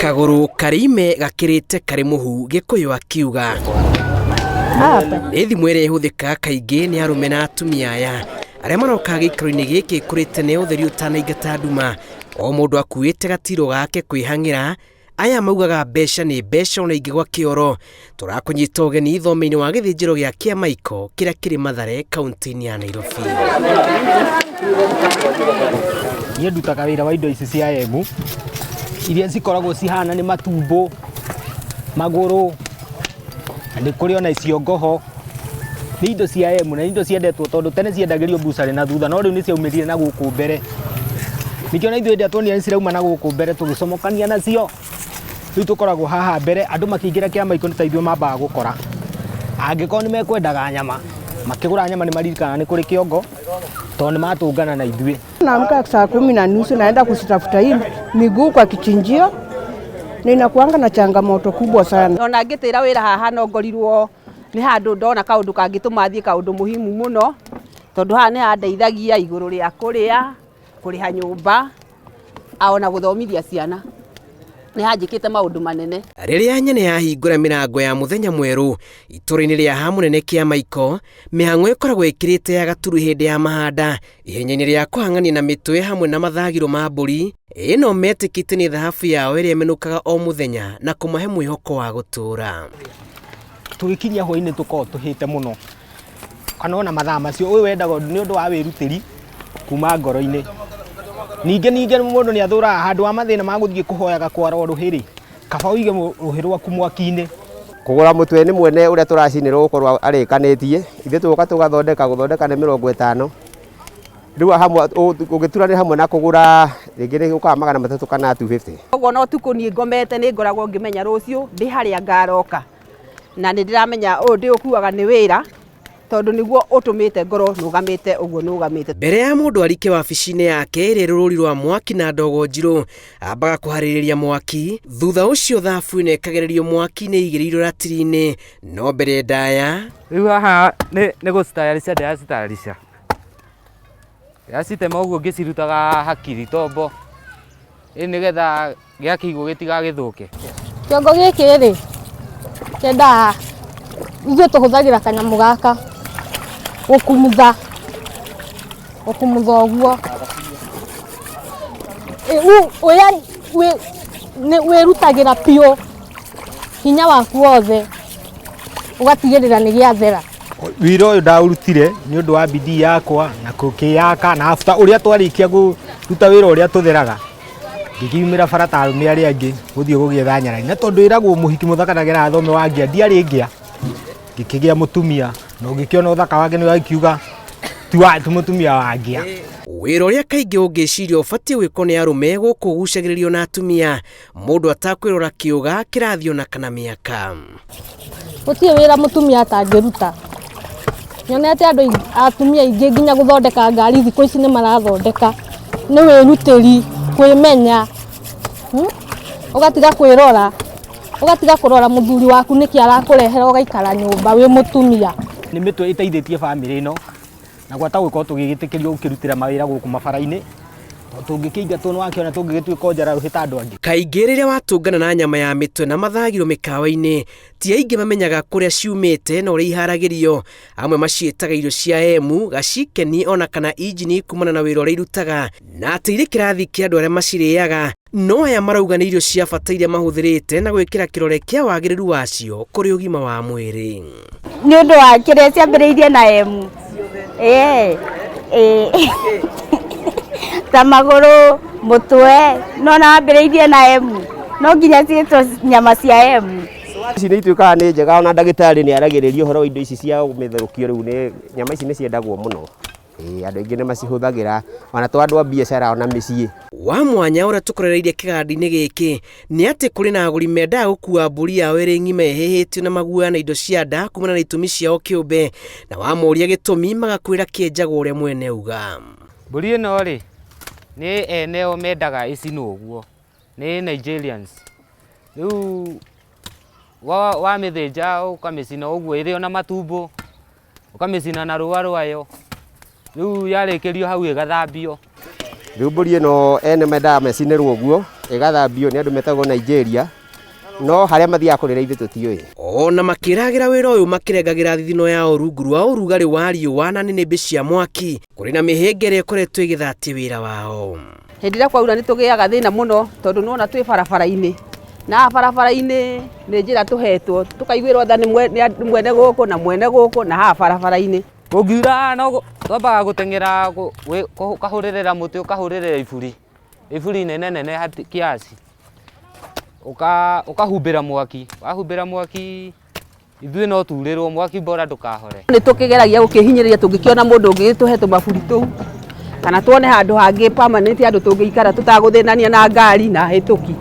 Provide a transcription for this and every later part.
Kagũrũ karĩ ime gakĩrĩte karĩ mũhu, Gĩkũyũ akiuga. Nĩ thimũ ĩrĩa ĩhũthĩkaga kaingĩ nĩ arũme na atumia aya arĩa maroka gĩikaro-inĩ gĩkĩ kũrĩ tene ũtheri ũtanaingata nduma. O mũndũ akuĩte gatirũ gake kwĩhang'ĩra. Aya maugaga mbeca nĩ mbeca ona ingĩgwa kĩoro. Tũrakũnyita ũgeni thome-inĩ wa gĩthĩnjĩro gĩa Kĩamaiko kĩrĩa kĩrĩ Mathare kaunti-inĩ ya Nairobi. Niĩ ndutaga wĩra wa indo ici cia emu iria cikoragwo cihana nĩ matumbo, magũrũ, na nĩ kũrĩ ona ciongoho. Nĩ indo cia emu na nĩ indo ciendetwo tondũ tene ciendagĩrio mbucarĩ na thutha no rĩu nĩ ciaumĩrire na gũkũ mbere. Nĩkĩo na ithuĩ hĩndĩ ĩrĩa tuonire nĩ cirauma na gũkũ mbere tũgĩcomokania nacio. Rĩu tũkoragwo haha mbere andũ makĩingĩra Kĩamaiko nĩ ta ithuĩ mambaga gũkora. Angĩkorwo nĩ mekwendaga nyama, makĩgũra nyama nĩ maririkanaga nĩ kũrĩ kĩongo tondũ nĩ matũngana na ithuĩ. Naamka saa 10:30 naenda kuzitafuta hii miguu kwa kichinjio na inakuanga na changamoto kubwa sana. Ona ngĩtĩra wĩra haha no ngorirwo nĩ handũ ndona kaũndũ kangĩtũma thiĩ kaũndũ muhimu mũno, tondũ haha nĩ handeithagia igũrũ rĩa kũrĩa, kũrĩha nyũmba, ona gũthomithia ciana. Nĩ hanjĩkĩte maũndũ manene. Rĩrĩa nyene yahingũra mĩrango ya mũthenya mwerũ itũũra-inĩ rĩa Hamũnene Kĩamaiko, mĩhang'o ĩkoragwo ĩkĩrĩte ya gaturu hĩndĩ ya mahanda, ihenya-inĩ rĩa kũhang'ania na mĩtwe hamwe na mathagiro ma mbũri ĩno metĩkĩtie nĩ thahabu yao ĩrĩa ĩmenũkaga o mũthenya na kũmahe mwĩhoko wa gũtũũra. Tũgĩkinyia hwainĩ tũkoragwo tũhĩte mũno kana ona mathaa macio, ũyũ wendaga nĩ ũndũ wa wĩrutĩri kuma ngoro-inĩ. Ningĩ mũndũ nĩ athũraga handũ wa mathĩna ma gũthiĩ kũhoyaga kwarwo rũhĩ rĩ, kaba ũige rũhĩ rwaku mwaki-inĩ. Kũgũra mũtwe nĩ mwene ũrĩa tũracinĩrwo gũkorwo arĩkanĩtie, ithuĩ tũgoka tũgathondeka, gũthondeka nĩ 50. Rĩu hamwe ũgĩturanĩra hamwe na kũgũra rĩngĩ nĩ gũkaga 300 kana 250. Ũguo no tukũ niĩ ngomete nĩ ngoragwo ngĩmenya rũciũ ndĩ harĩa ngaroka. Na nĩ ndĩramenya ũyũ ndĩũkuaga nĩ wĩra tondũ nĩguo ũtũmĩte ngorwo nũgamĩte ũguo nũgamĩte. Mbere ya mũndũ arike wabici-inĩ yake ĩrĩa ĩrĩ rũri rwa mwaki na ndogo njirũ, ambaga kũharĩrĩria mwaki, thutha ũcio thabu ĩno ĩkagererio mwaki-inĩ ĩigĩrĩirwo ratiri-inĩ, no mbere ndaya. Rĩu haha nĩ gũcitayarisha ndĩracitayarisha. Ndĩracitema ũguo ngĩcirutaga hakiri tombo, ĩ nĩgetha gĩakĩigwo gĩtigagĩthũke. Kĩongo gĩkĩ rĩ, kĩendaga ithuĩ tũhũthagĩra kanyamũ gaka gũkumutha, gũkumutha ũguo. Wĩrutagĩra biũ hinya waku wothe ũgatigĩrĩra nĩ gĩathera. Wĩra ũyũ ndaũrutire nĩ ũndũ wa bidii yakwa na gũkĩyaka na after ũrĩa twarĩkia kũruta wĩra ũrĩa tũtheraga ngĩkiumĩra bara ta arũme arĩa angĩ gũthiĩ gũgĩetha nyarari, na tondũ ĩragwo mũhiki mũthaka ndageraga thome wa ngĩa, ndiarĩ ngĩa, ngĩkĩgĩa mũtumia na ũngĩkĩona ũthaka wake nĩ wakiuga ti mũtumia wa ngĩa. Wĩra ũrĩa kaingĩ ũngĩciria ũbatiĩ gwĩkwo nĩ arũme gũkũ ũgucagĩrĩrio na atumia, mũndũ atakwĩrora kĩũga kĩrathi ona kana mĩaka. Gũtirĩ wĩra mũtumia atangĩruta. Nyonete andũ atumia aingĩ nginya gũthondeka ngari thikũ ici nĩ marathondeka. Nĩ wĩrutĩri, kwĩmenya, ũgatiga kwĩrora, ũgatiga kũrora mũthuri waku nĩkĩ arakũrehera ũgaikara nyũmba wĩ mũtumia. Nĩ mĩtwe ĩteithĩtie bamĩrĩ ĩno na gwata gũkorwo tũgĩgĩtĩkĩrio gũkĩrutĩra mawĩra gũkũ mabara-inĩ, tondũ tũngĩkĩingatwo nĩ wakĩona tũngĩgĩtuĩka o njara rũhĩ ta andũ angĩ. Kaingĩ rĩrĩa watũngana na nyama ya mĩtwe na mathagiro mĩkawa-inĩ, ti aingĩ mamenyaga kũrĩa ciumĩte na ũrĩa iharagĩrio. Amwe maciĩtaga irio cia emu, gacikeni ona kana injini kumana na wĩra ũrĩa irutaga, na atĩ irĩ kĩrathi kĩa andũ arĩa macirĩaga. No aya marauga nĩ irio cia bata iria mahũthĩrĩte na gwĩkĩra kĩrore kĩa wagĩrĩru wacio kũrĩ ũgima wa mwĩrĩ. Nĩ ũndũ wa kĩrĩa ciambĩrĩirie na emu. Ta magũrũ, mũtwe, no na wambĩrĩirie na emu. No nginya ciĩtwo nyama cia emu. Ici nĩ ituĩkaga nĩ njega, ona ndagĩtarĩ nĩ aragĩrĩria ũhoro wa indo ici cia mĩtherũkio rĩu nĩ nyama ici nĩ ciendagwo mũno. Andũ aingĩ nĩ macihũthagĩra, ona to andũ a biacara ona mĩciĩ. Wa mwanya ũrĩa tũkorereirie kĩganda-inĩ gĩkĩ nĩ atĩ kũrĩ na agũri mendaga gũkua mbũri yao ĩrĩ ng'ima ĩhĩhĩtio na maguoya na indo cia nda kumana na itũmi ciao kĩũmbe, na wamũria gĩtũmi magakwĩra kĩenjagwo ũrĩa mwene auga. Mbũri ĩno rĩ, nĩ ene o mendaga ĩcinwo ũguo, nĩ Nigerians. Rĩu wamĩthĩnja ũkamĩcina ũguo ĩrĩ ona matumbo, ũkamĩcina na rũa rwayo, rĩu yarĩkĩrio hau ĩgathambio. Rĩu mbũri ĩno ene mendaga mecinĩrwo ũguo, ĩgathambio nĩ andũ metagwo Nigeria, no harĩa mathiaga kũrĩra ithuĩ tũtiũĩ. Ona makĩragĩra wĩra ũyũ makĩrengagĩra thithino yao rungu rwa ũrugarĩ wa riũa na nĩnĩmbĩ cia mwaki, kũrĩ na mĩhĩnga ĩrĩa ĩkoretwo ĩgĩthatia wĩra wao. Hĩndĩ ĩrĩa kwaura nĩ tũgĩaga thĩna mũno tondũ nĩwona twĩ barabara-inĩ, na haha barabara-inĩ nĩ njĩra tũhetwo tũkaiguĩrwo tha nĩ mwene gũkũ na mwene gũkũ na haha barabara-inĩ. Kũngiura no twambaga gũteng'era ũkahũrĩrĩra mũtĩ, ũkahũrĩrĩra iburi, iburi nene nene kiasi, ũkahumbĩra mwaki, wahumbĩra mwaki ithuĩ no turĩrwo mwaki bora ndũkahore. Nĩ tũkĩgeragia gũkĩhinyĩrĩria tũngĩkĩona mũndũ ũngĩgĩtũhe tũmaburi tũu kana tuone handũ hangĩ permanent handũ tũngĩikara tũtagũthĩnania na ngari na hĩtũki,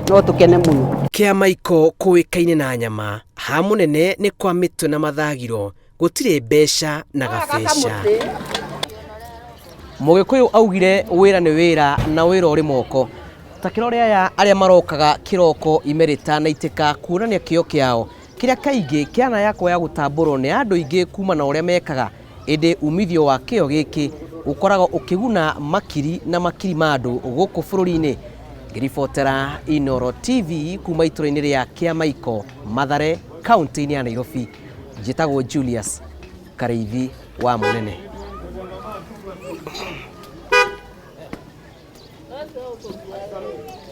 no tũkene mũno. Kĩamaiko kũĩkaine na nyama, ha mũnene nĩ kwa mĩtwe na mathagiro, gũtirĩ mbeca na gabeca. Mũgĩkũyũ augire wĩra nĩ wĩra na wĩra ũrĩ moko. Ta kĩrore aya arĩa marokaga kĩroko ime rĩtanaitĩka kuonania kĩo kĩao kĩrĩa kaingĩ kĩana yakwa ya gũtambũrwo nĩ andũ aingĩ kuma na ũrĩa mekaga, ĩndĩ umithio wa kĩo gĩkĩ ũkoragwo ũkĩguna makiri na makiri ma andũ gũkũ bũrũri-inĩ. Ngĩribotera Inooro TV kuma itũra-inĩ rĩa Kĩamaiko, Mathare, kaunti-inĩ ya Nairobi, njĩtagwo Julius Karĩithi wa Mũnene.